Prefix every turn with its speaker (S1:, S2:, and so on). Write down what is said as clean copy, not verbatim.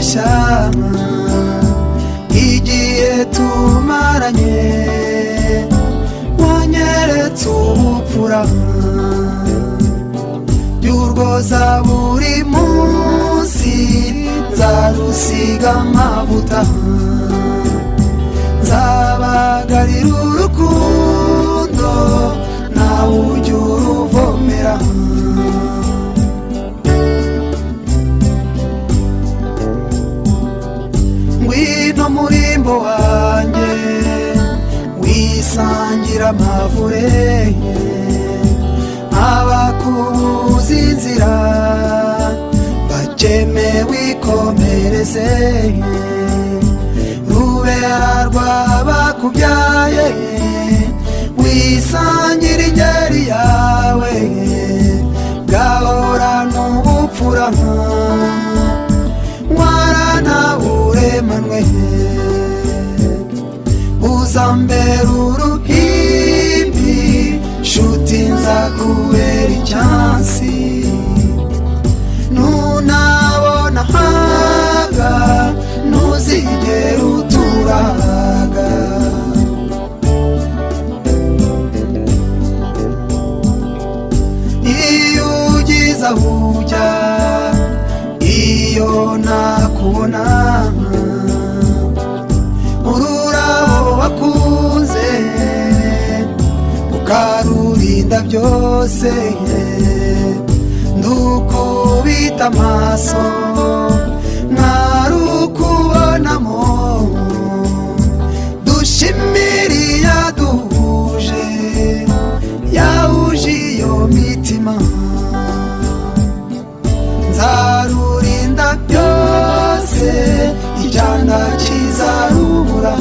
S1: Nzarushyushya igihe tumaranye, wanyeretse ubupfura by'urwoza buri munsi, nzarusiga amavuta, nzabagarira urukundo nawe ujya uruvomera. Ngwino murimbo wanjye, wisangira amavure, abakubuza inzira bakeme wikomereze, rubera rwabakubyaye, wisangira ingeri yawe, gahora n'ubupfura waranaburemanwe, uzambera uruhimbi nshuti nzakubera icyansi, nunabona haga ntuzigera uturaga. Iyo ugize aho ujya, iyo nakubona, ururabo wakunze ukarurinda byose, ndukubita amaso nkarukubonamo, dushimira iyaduhuje yahuje iyo mitima, nzarurinda byose icyana kizarubura.